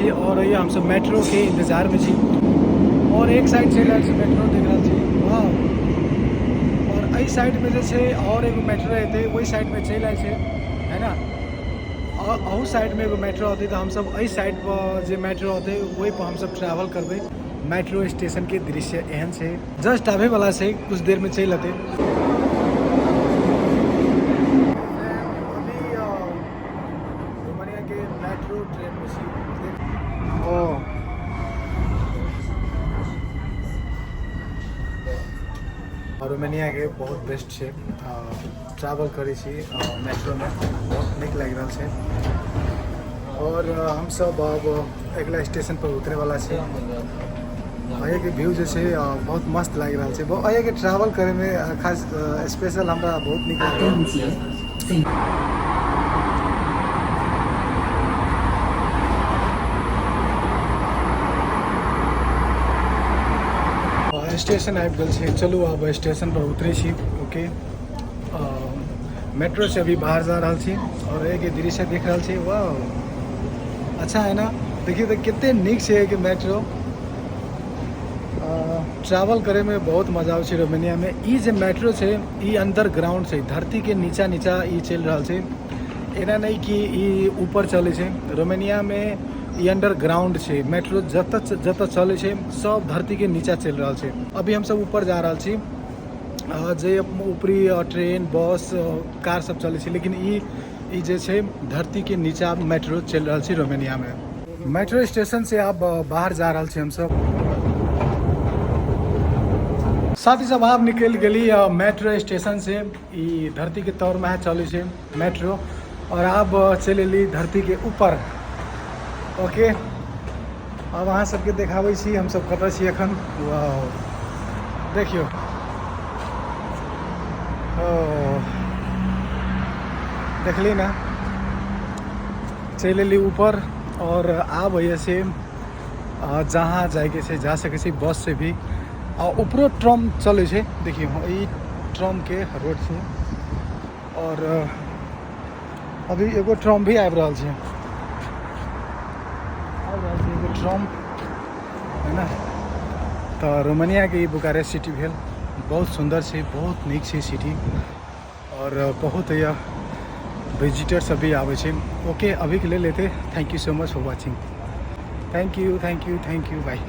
छी और ये हमसब मेट्रो के इंतजार में छी। और एक साइड चलि रहल छी मेट्रो, देख रहल छी वाह। और एहि साइड में जे छै और एगो मेट्रो एतै, ओहि साइड में चलि आयल छै है ना। और अहू साइड में एगो मेट्रो अतै, तऽ हमसब एहि साइड पर जे मेट्रो अतै ओहि पर हमसब ट्रैवल करबै। मेट्रो स्टेशन के दृश्य एहन छै, जस्ट आबै वाला छै, कुछ देर में चलि अतै। अभी रोमानिया के मेट्रो ट्रेन में छी। ओ रोमानिया के बहुत बेस्ट छै, ट्रैवल करै छी मेट्रो में, बहुत नीक लागि रहल छै। और हमसब अब अगिला स्टेशन पर उतरे वाला छी। एहिके व्यू जे छै बहुत मस्त लागि रहल छै। एहिके ट्रैवल करे में खास स्पेशल हमरा बहुत नीक लागि रहल छै। स्टेशन आबि गेल छै, चलू आब स्टेशन पर उतरै छी। ओके, मेट्रो से अभी बाहर जा रहल छी और एहिके दृश्य देख रहल छी। वाह, अच्छा है ना। देखिए तऽ कते नीक छै एहिके मेट्रो। ट्रैवल करे में बहुत मजा आबै छै रोमानिया में। ई जे मेट्रो छै ई अंडरग्राउंड छै, धरती के नीचा नीचा ई चलि रहल छै। एना नहि कि ई ऊपर चलै छै। रोमानिया में ई अंडरग्राउंड छै मेट्रो, जतऽ जतऽ चलै छै सब धरती के नीचा चलि रहल छै। अभी हमसब ऊपर जा रहल छी, जे ऊपरी ट्रेन बस कार सब चलै छै, लेकिन ई जे छै धरती के नीचा मेट्रो चलि रहल छै रोमानिया में। मेट्रो स्टेशन से आब बाहर जा रहल छी हमसब। साथी सब आब निकलि गेली मेट्रो स्टेशन से। ई धरती के तौर में चलै छै मेट्रो, और आब चलि एली धरती के ऊपर। ओके, आब अहाँ सबके देखाबै छी हमसब कतऽ छी एखन। वाह, देखियौ, ओ देखली ना, चलि एली ऊपर। और आब होइए से जहाँ जाइके छै जा सकै छी बस से भी। आ ऊपरो ट्रम चलै छै। देखियौ ई ट्रम के रोड छै और अभी एगो ट्रम भी आबि रहल छै, आबि रहल छै एगो ट्रम है ना। तऽ रोमानिया के ई बुकारेस्ट सिटी भेल, बहुत सुन्दर छै, बहुत नीक छै सिटी और बहुत यह विजिटर सब भी आबै छै। ओके, अभी के लेल एते। Thank you so much for watching. Thank you, thank you, thank you, bye.